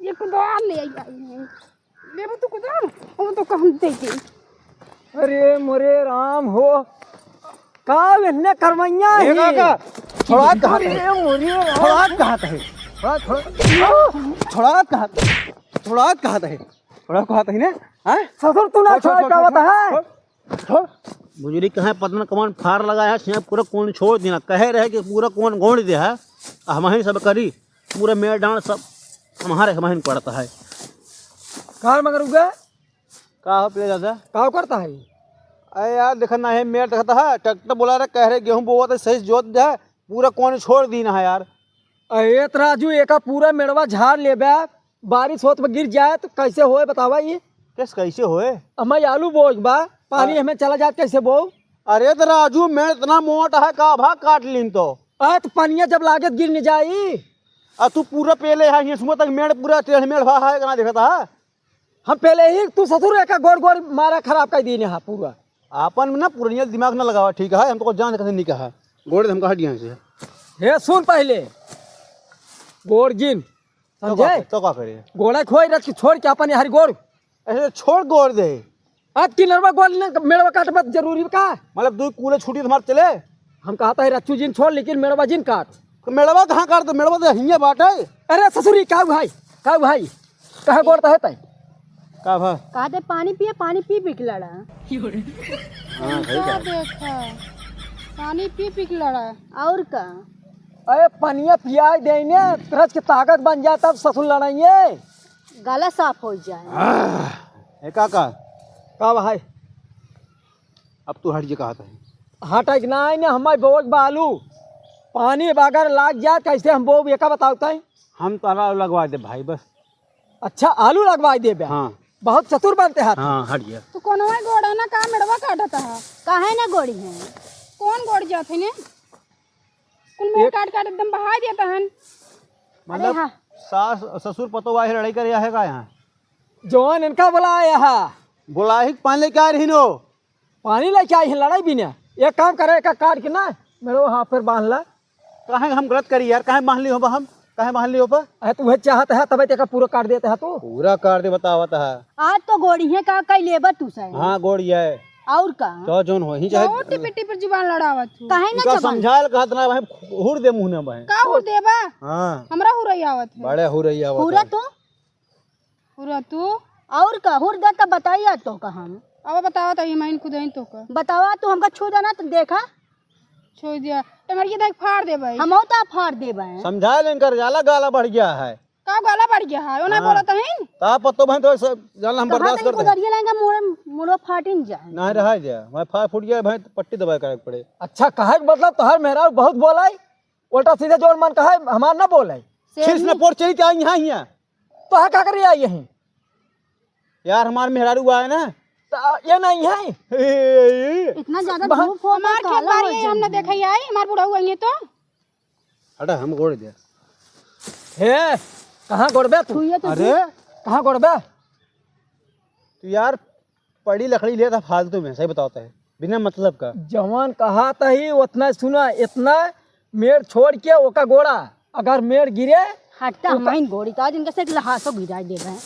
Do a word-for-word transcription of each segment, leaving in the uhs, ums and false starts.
ये कुदाल ले आई, आई है। लेबो तो कुदाल, वो तो कहम दे दे। अरे मोरे राम हो, का एहने करवैया ए है? काका, छोड़ा कहा अरे है? मोरे राम। छोड़ा कहा है? छोड़ा, छोड़ा, छोड़ा कहा है? छोड़ा कहा है? छोड़ा कहा है ना? हाँ? ससुर तू ना छोड़, छोड़, छोड़, छोड़, पावत है? छोड़। बुजुर्ग कहे पता न कौन फार लगा है, से पूरा कोन छोड़ देना। कहे रहे कि पूरा कोन गोड़ दे है, हमही सब करी, पूरा मेड़ डांड़ सब हमारे, हमही पड़ता है। कार मगर उगा? का हो प्रिय दादा? का करता है? अरे यार, देखा ना है, मेड़ देखता है, ट्रैक्टर बोला रहे, कह रहे गेहूं बोवा तो सही जोत दे है, पूरा कोन छोड़ दीना है यार। अरे त राजू, एका पूरा मेड़वा झाड़ लेबे, बारिश होत में गिर जाए तो कैसे होए बतावा ये? कैस-, कैसे होए? हमारे आलू बोए के बा, पानी हाँ। हमें चला जात कैसे बोऊ? अरे त राजू, मेड़ इतना मोटा है, का भाग काट लीन तो। आ, तो पनिया जब लागत गिर न जाई। आ, तू पूरा पेले है, हियाँ सुबह तक मेड़ पूरा टेढ़ मेढ़ भा है, कहाँ देखता है? हम पहले ही तू ससुर एका गोड़ गोड़ मारा खराब कर दीने हा पूरा। आपन में ना पुरनिया दिमाग ना लगावा, ठीक है? हम तो को जान कैसे नहीं कहा, गोड़ हम कहा दिया से। हे सुन पहले, गोड़ गिन, तो समझे? का, तो का करे? गोड़ा खोई रख के छोड़ के अपन हरी गोड़। ऐसे छोड़ गोड़ दे। अब किनरवा गोड़ ने मेड़वा काट मत जरूरी का? मतलब दो कूले छुट्टी तुम्हारे चले? हम कहता है रच्चू जिन छोड़, लेकिन मेड़वा जिन काट। तो मेड़वा कहाँ काट? तो मेड़वा तो हियाँ बाटे। अरे ससुरी, का भाई, का भाई, कहाँ गोड़ तो है तै? का भा? कहते पानी पिए, पानी पी पी के लड़ा। हाँ, सही का बात। देखा, पानी पी पी के लड़ा। और का? अरे पनिया पियाई देने, तरस के ताकत बन जाए तब ससुर लड़ाइए। गला साफ हो जाए। आह, ए काका। का भाई? अब तू हट जे कहत है। हट के ना आई ना, हमारे बोक बालू। पानी बगैर लाग जाए, कैसे हम बोब, एका बताओ तई? हम ताला लगवा दे भाई, बस। अच्छा, आलू लगवाई देबे? हाँ। बहुत चतुर बनते हैं। हाँ, हट गया। तू कौनवा गोड़ा ना का मेड़वा काटत है? काहे ना गोड़ी है? कौन गोड़ जात है ने? कुल मेड़ एक काट काट एकदम बहाई देता हन। मतलब, अरे हाँ। सास ससुर पतोह आए लड़ाई करे आहे का यहाँ? जवान इनका बुलाया है। बुलाही के पानी लेके आ रही नो। पानी लेके आई है, लड़ाई भी ना। एक काम करे, एका काट के ना, मेरे वहाँ पर बांध ला। काहे हम गलत करी यार, काहे बांध ली होबा हम, काहे बांध ली होबा? अरे तू वह चाहत है, तबे तेका पूरा काट देते है तू। पूरा काट दे बतावत है। आज तो गोड़ी है का, कई लेबा तू सही। हाँ, गोड़ी है। और का? तो जोन हो ही चाहे। बहुत टिपे टिपे जुबान लड़ावत हूँ। काहे ना इनका जबान? समझाल कहत ना भाई, हुर दे मुँह ना भाई। का हुर देबा? हाँ। हमरा हुरई आवत है। बड़े हुरई आवत हुरा है। तू? हुरा तू? और का? हुर दे तब बताइए तो का हम। अब बतावा तो ये माइन खुद ही तो का। बतावा तू हमका छू देना तो देखा। छोड़ दिया। टंगड़िया देख फाड़ दे भाई। हम तो फाड़ दे भाई। समझा ले इनकर ज्यादा गाला बढ़ गया है। का गाला बढ़ गया है? ओना हाँ। बोलत हईन। ता पत्तो भाई तो सब जान हम कहाँ बर्दाश्त तक करते हैं। गुजरिए लाएंगे, मुड़े, मुड़ो फाटिन जाए। नहीं रहा जा, मैं फाड़ फूट गया भाई, तो पट्टी दबाए करे पड़े। अच्छा, कहे के मतलब तोहर मेहरारू बहुत बोलाई, उल्टा सीधा जोर मन कहे, हमार ना बोलाई। शेरनी। खीस न पोर चली क्या यहाँ, यहाँ? तो हाँ का करे आई यहीं? यार, हमार मेहरारू आए ना। तो ये नहीं है। इतना ज्यादा बहा- धूप हो तो हमार खेत काला बारी हो है, हम ना जाएंगे। देखे आई, हमार बुढ़ऊ आई है तो। हटा, हम गोड़ दे। हे, कहाँ गोड़बे तू? छुइए तो अरे? तू। कहाँ गोड़बे? तू यार, पड़ी लकड़ी लेता फालतू में, सही बतावत है, बिना मतलब का। जवान कहा तही उतना सुना, इतना मेड़ छोड़ के ओका गोड़ा, अगर मेड़ गिरे हटता तो हमाइन गोड़ी तो आज इनका से एक लहासो गिराई दे रहे हैं।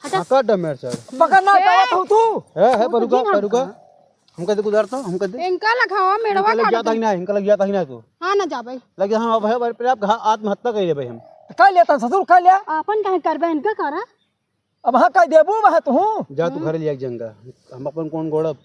हटा। पकड़ डमेर सर। पकड़ ना, ए! का तू, तू? है, है, तू तो परुका, जिन परुका। हमका। हमका दे गुजार तो, हमका दे। इनका लगावा, मेड़वा इनका लग काट जाता दे। ही ना, इनका लग जाता ही ना तू। हाँ, ना जा भाई। लग जा, हाँ, भाई, भाई, आप आत्महत्या कर ले भाई हम। कर लेता ससुर, कर ले। आपन काहे करबे, इनका करा। अब हाँ कह देबू वह तू। जा तू हम्म। घरे लिया के जंगा। हम अपन कौन गोड़ब?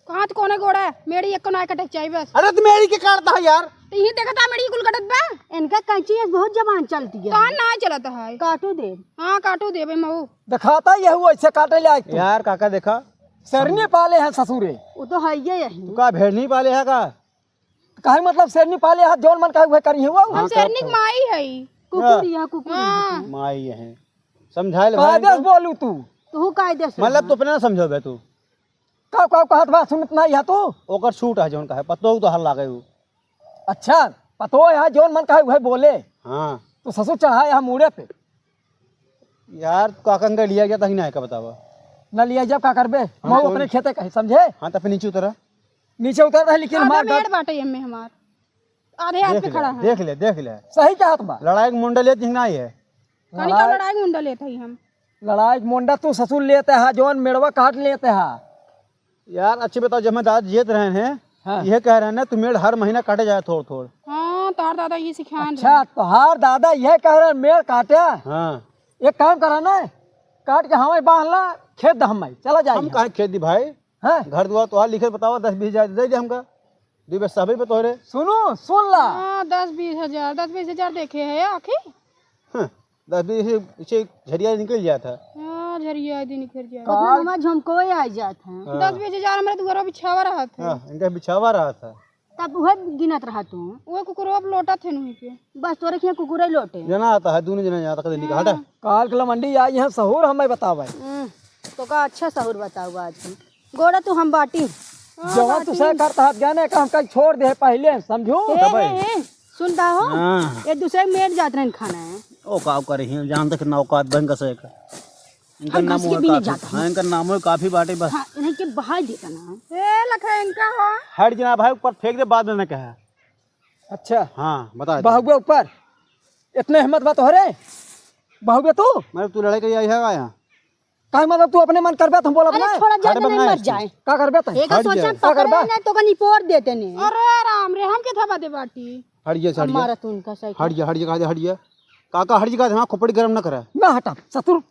कहाँ तो कोने गोड़ा है? मेड़ी एक को ना कटे के चाहिए बस। अरे तो मेड़ी के काटता है यार। तो यही देखता मेड़ी कुल कटत बा। इनका कैंची है, बहुत जबान चलती है। कहाँ ना चलता है? काटू दे। हाँ, काटू दे बे मऊ। दिखाता यह वो ऐसे काटे ले आज तू। यार काका देखा। सरनी पाले है ससुरे। वो तो है ये यही। तू का भेड़ नहीं पाले है का? काहे मतलब शेरनी पाले हाथ जौन मन काहे उहे करी है वो? हम हाँ, शेरनी के माई है। कुकुर हाँ। या कुकुर हाँ। है। माई है। समझाए ले भाई कायदे से इनको। बोलू तू। तू कायदे से मतलब बोल। तू अपने ना समझो बे तू। का, का कहत बा सुनत ना या तू? ओकर छूट है जौन का है, पतो तो हर लागे उ। अच्छा, पतो है जौन मन काहे उहे बोले। हाँ। तो ससुर चढ़ाए है मूड़े पे। यार, काकन के लिया गया था ही ना है, का बतावा? ना लिया जब का करबे? हाँ, मऊ कौन? अपने खेते कहे, समझे? हाँ, तो फिर नीचे उतरा। नीचे उतरता है, लेकिन आधा हमार मेड़ बाटे एमे हमार। आधे हाथ देख पे ले, खड़ा है। देख ले, देख ले। सही कहत बा। लड़ाई के मुंडा लेत ही ना है। कनी का लड़ाई लड़ाई मुंडा लेत हई हम। लड़ाई मुंडा तू ससुर लेते हा, जौन मेड़वा काट लेते हा। यार, अच्छी बताओ, जब हम दादा जियत रहे हैं, हाँ। यह कह रहे हैं ना, तू मेड़ हर महीना काटे जाए थोड़ थोड़। हाँ, तोहार दादा ये सिखान अच्छा, रहे। तोहार दादा यह कह रहे हैं, मेड़ काटे? हाँ। एक काम करा ना, काट के हमें बांध ला, खेत द हमें, चला जाए हम यहाँ। काहे खेत दी भाई? हाँ। घर दुआर तोहार लिखे बतावा, दस बीस हजार दे दे हमका। दू बेर सहबे पे तोहरे। सुनो, सुन ला। हाँ, दस बीस हजार, दस बीस हजार देखे है आखिर? हाँ, दस बीस से पीछे झरिया निकल जात है। हाँ, झरिया दिन निकल जात है। का? हमार झमकोए आ जात है। हाँ। दस बीस हजार हमरे दुआरा बिछावा रहत है। हाँ, इनका बिछावा रहत है। तब उहे गिनत रहा तू। उहे कुकुरवा अब लोटत है नुही पे। बस तोरे खिया कुकुरे लोटे। जना आता है, दोनों जना जाता कदे निकाल, हटा। हाँ। काल के लमंडी आई है, सहूर हमें बतावे। हम्म, तो का अच्छा सहूर बताऊ आज की। गोड़ा तू हम बाटी। हाँ, जवान तू बाटी। से करता हाथ जाने का हम कल छोड़ दे पहले, समझू? ए, तबे। ए, ए, सुनता हो? हाँ। ये दूसरे मेर जात रहन खाना है। ओ, का करे हैं, जानते कि नौकात बन का से का। इनका हम नाम घस के हुआ भी नहीं काफी, जाता हाँ, है। इनका नाम हुआ काफी बाटे बस। हाँ, इन्हें के बहाई देता ना। ए, लखा इनका हो। हट जना भाई, ऊपर फेंक दे, बाद में कहा। अच्छा। हाँ, बता दे। बाहुबे ऊपर। इतने हिम्मत बा तोहरे? बाहुबे तू? मतलब तू लड़ाई के आई है का यहाँ? काहे मतलब तू अपने मन करबे त हम बोलब अरे ना? छोड़ा, जा हट दे, बे नहीं ना मर तू। जाए। का करबे त? एक हट सोचा जा। का पकड़े करबे? ना तो का निपोर देते ने। अरे राम रे, हम के थपा दे बाटी? हट जा, हट जा। मारा तू उनका साइकिल। हट जा, हट जा, कहा जा, हट जा। काका हट जा, कहा जा, हाँ, खोपड़ी गरम ना करा। ना हटा, ससुर।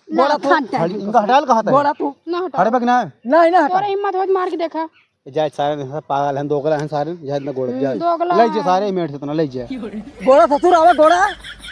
ना गोड़ा तू। खान हट, टाइम इनका हटाल कहा था? गोड़ा तू। ना हटा। हट बे कि ना? नहीं, ना हटा। तोरा हिम्मत हो तो मार के देखा। जा सारे ने सब पागल हैं, दोगला हैं सारे, जा इतना गोड़, हम्म, जा। दोगला ले जा हैं। सारे मेट से इतना ले जा। गोड़ा ससुर आवे गोड़ा।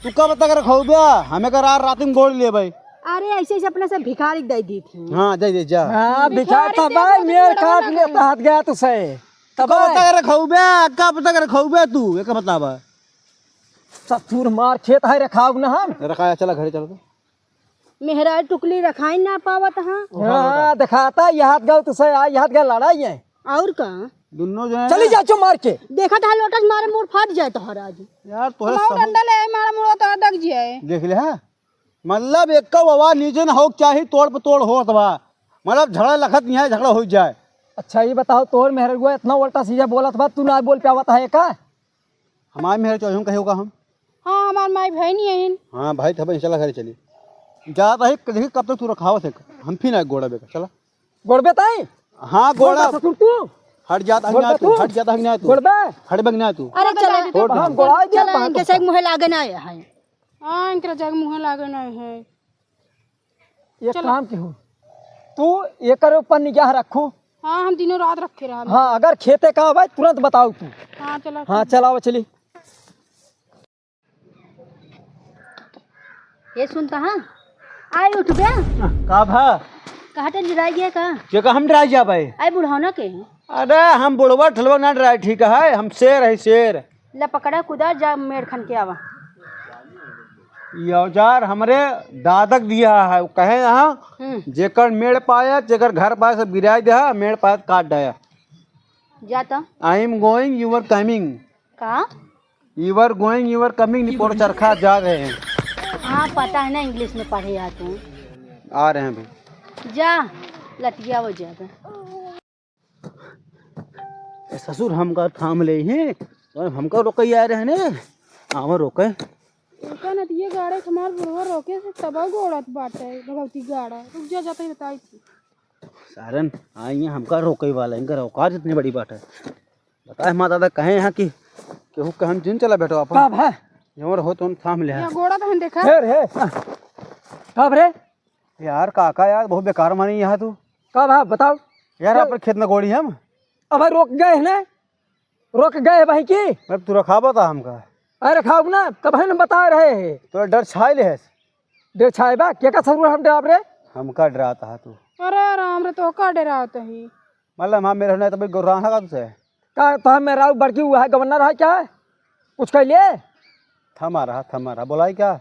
तू कब तक रखोबे? हमें का रात, रात में गोड़ ले भाई। अरे ऐसे, ऐसे अपने से भिखारी दे दी थी। हाँ, दे दे जा। हाँ, भिखारी भिखारी था दे भाई, दो, मेर गोड़ा काट ना लेता कहीं। हाथ गया तो सही। तू कब तक रखोबे? कब तक रखोबे तू? एक बतावा। ससुर मार खेत है रखाव ना हम। रखाया, चला घरे चला तो। मेहरारू टुकली रखाई ना पावत हाँ। हाँ, दिखाता, यह हाथ गल तो सही, आ, यह हाथ गल लड़ाई है। और का? दोनों जने चली जा चो मार के। देखा था लोटस मारे मुड़ फाट जाए तोहरा आज। यार, तोहरे हमारा सब डंडा ले आई, मारा मुड़ तो दग जाए। देख ले, हाँ? मतलब, एक का आवाज नीचे ना हो, चाहे तोड़ पे तोड़ होत बा। मतलब, झगड़ा लखत नहीं है, झगड़ा हो जाए। अच्छा, ये बताओ, तोर मेहररुआ इतना उल्टा सीधा बोलत बा, तू ना बोल पावत है का? हमार मेहर चोरी हम कहे होगा हम। हाँ, हमार माई भाई नहीं है। हाँ, भाई, तब चला घरे चली। जा भाई, देखी कब तक तू रखावत है, हम फिर ना गोड़ा बेका, चला। गोड़बे ताई? हाँ, गोड़ा। गोड़बा ससुर तू? हट जाता है गोड़बा ना तू, तू? हट जाता है ना तू? गोड़बा? हट बे ना तू? अरे, चला, छोड़ दे हम हमको। गोड़ा दे, चला, बाहर इनके से एक मुँहे लागे ना आया है। हाँ, इनके जग मुँहे लागे ना है। एक चलो। काम की हो, तू एकर ऊपर निगाह रखू। हाँ, हम दिनों रात रखे रहल। हाँ, अगर खेते का भाई तुरंत बताओ तू। हाँ, चलो, हाँ, ठीक। चलाओ, चली। ये सुनता हाँ, आई उठबे। का भा? कहाँ ते डराई गया का? के का हम डराई जा भाई? आई बुढ़ौना के। अरे, हम बुढ़वा ठलवा ना डराई, ठीक है, हम शेर है, शेर। ले पकड़ा कुदार, जा मेड़ खन के आवा। ये औजार हमरे दादक दिया है, वो कहे यहाँ, हम्म। जेकर मेड़ पाया, जेकर घर पाया, सब गिराई दे, मेड़ पाया, काट डाया। जा तो। I am going, you are coming। का? You are going, you are coming, निपोर चरखा जा रहे हैं। हाँ, पता है ना, English में पढ़े आ तू। आ रहे हैं भाई। जा, लटिया हो जाएगा। ए ससुर, हमका थाम ले ही, और हमका रोके आ रहे ने, आवा रोके। एका नतिये गाड़े हमार बुढ़वा रोके से तबा गोड़त बाटे, भगवती गाड़ा। रुक जा, जाते ही बताई थी। सारन, आई हैं हमका रोके वाला, इनकर औकात इतनी बड़ी बाटे। बताए हमार दादा कहे हैं कि केहू कहन जिन चला बैठो अपन। का भा? जमर हो तो थाम ले। या गोड़ा तो हम देखा। हे रे, का रे? यार काका यार, बहुत बेकार मानी यहाँ तू। का भा, बताओ। यार, क्या? अपन खेत में गोड़ी हम। अब भाई रोक गए हैं ना, रोक गए हैं भाई की। अब तू रखाबा था हमका। अरे रखाओ ना, तब हम बता रहे हैं। तो डर छाए ले है। डर छाए बा, के का ससुर हम डराब रे? हमका डराता है तू। अरे राम रे, तो का डरावत ही? मतलब, हाँ, मेरे नहीं तो भाई गुर्रान है तुझसे। का तो हम मेरा बड़की हुआ है, गवर्नर है क्या? कुछ कह लिए? थमा रहा, थमा रहा। बोलाई क्या?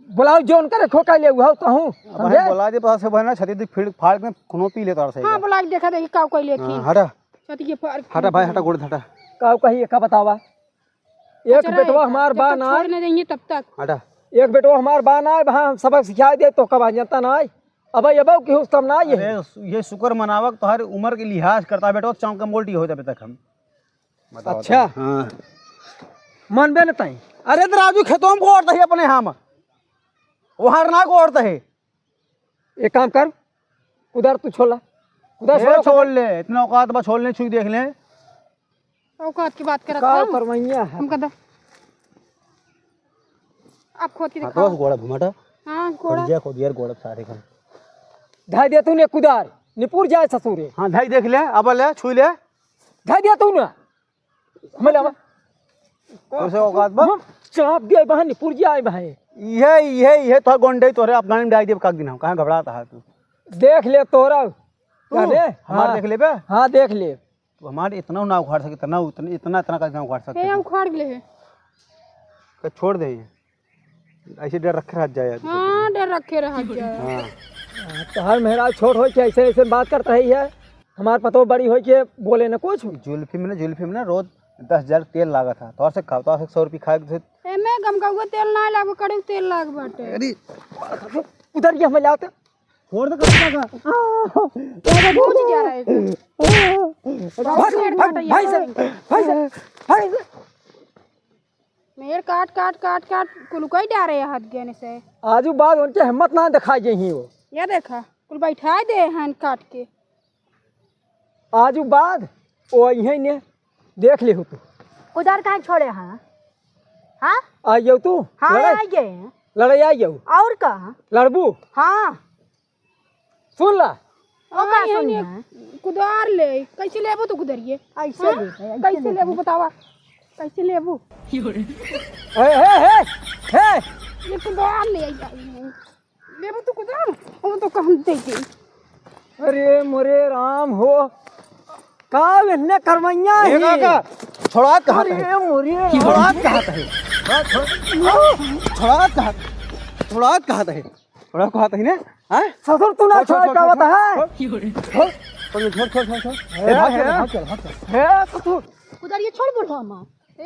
बुलाओ, जो उनका रखो कह लिए, हुआ तो हूँ, अब समझे? भाई बोला दे, पास से बहना छाती दिख फिर फाड़ के खूनो पी लेता और सही हाँ, का। बुला के देखा देखी, का कह लिए हाँ, थी? हटा। छाती के फाड़ के हटा भाई, खूनो हटा, पी गोड़ हटा। का कही, का बतावा? एक अच्छा, बेटवा रहे, हमार जब बा तक ना छोड़ आए। न देंगे तब तक। हटा। एक बेटवा हमार बा ना आए, वहाँ हम सबक सिखाए दे तो कब आ जनता ना आए। अब ये बाबू की हुस कम ना आए। अरे, ये शुक्र मनावक तोहर उम्र के लिहाज करता बेटवा, चौंक के मोल्टी हो जाबे तक हम। बताओ अच्छा। तो। हाँ। मानबे न ताई। अरे, तो राजू खेतों में गोड़ दही अपने हम। वहाँ ना गोड़ता है। एक काम कर, कुदार तू छोड़ ला, कुदार ए, छोड़, छोड़ ले, इतना औकात बा, छोड़ ले, छुई देख ले। औकात की बात करत का है? करमैया है। हमका दो। अब खोद के हाँ, दिखाओ। तो गोड़ा घुमाटा। हाँ, गोड़ा। खोदिया, खोदिया, गोड़ा सारे का। धाई दे तूने कुदार, निपुर जाए ससुरे। हाँ, धाई देख ले, अब ले, छुई ले। धाई दे तू ना। मैं लावा। तोसे औकात बा? हम चाप दिया बहन, निपुर जाए बहन। इहे, इहे, इहे तोहर गोंडई तोहरे अफगानी में डाल देब काग दिन हम। कहाँ घबरात है तू? देख ले तोरा। तू? जाने? हमार हाँ। देख लेबे? हाँ, देख ले। तू हमार इतना ना उखाड़ सके, इतना, उतना, इतना, इतना कैसे उखाड़ सकते हे, तू? उखाड़ ले हे। का छोड़ दे ये। ऐसे डर रखे रह जाए यार। हाँ, डर रखे रह जाए। हाँ। हाँ, तोहार मेहराज छोट हो के ऐसे, ऐसे बात करत रही है। हमार पतो बड़ी हो के बोले न कुछ। जुल्फी में ना, जुल्फी में ना रोज दस हजार तेल लागत है। तोहर से खाओ, तोहर से सौ रुपये खाए के से एमे गमकौआ तेल ना लागबो, कड़ू तेल लाग बाटे। अरे, उधर ये हमें लाओ तो। छोड़ दे, कहाँ का? पहुंच गया रहे। भाई, भाई, भाई से, भाई से, भाई से। मेड़ काट, काट, काट, काट, कुल कई डारे हाथ गेने से। आजू बाद उनके हिम्मत ना दिखाई गई ही वो। ये देखा, कुल बैठाए दे हैं काट के। आजू बाद ओ इहे ने देख ले हो तू। कुदार काहे छोड़े हैं? हाँ? आई जाऊ तू? हाँ, लड़ाई? आई गए हैं। लड़ाई आई जाऊ? और का? लड़बू? हाँ। सुन ला। ओ हाँ, कहीं सुन है ना। कुदार ले, कैसे लेबू तू कुदरिए? ऐसे हाँ? ले, ऐसे कैसे ले। लेबू बतावा? कैसे लेबू? हे, हे, हे, हे। ये कुदार ले आई, आई, आई। लेबू तू कुदार? वो तो कहम दे दे। अरे मोरे राम हो, का इन्ने करमैया ए ही? काका, छोड़ा कहाँ अरे है? मोरे छोड़ा राम। कहाँ है? छोड़ा, छोड़ा, छोड़ा कहाँ, छोड़ा कहाँ है? थोड़ा कहत ही ने, हाँ? ससुर तू ना छोड़, छोड़, छोड़, छोड़, का छोड़, बता है? छोड़, छोड़, छोड़, छोड़, छोड़, छोड़। ए, ए, भाग चल, ए। भाग चल, भाग चल। हे ससुर। कुदार ये छोड़ बोल हम। ए,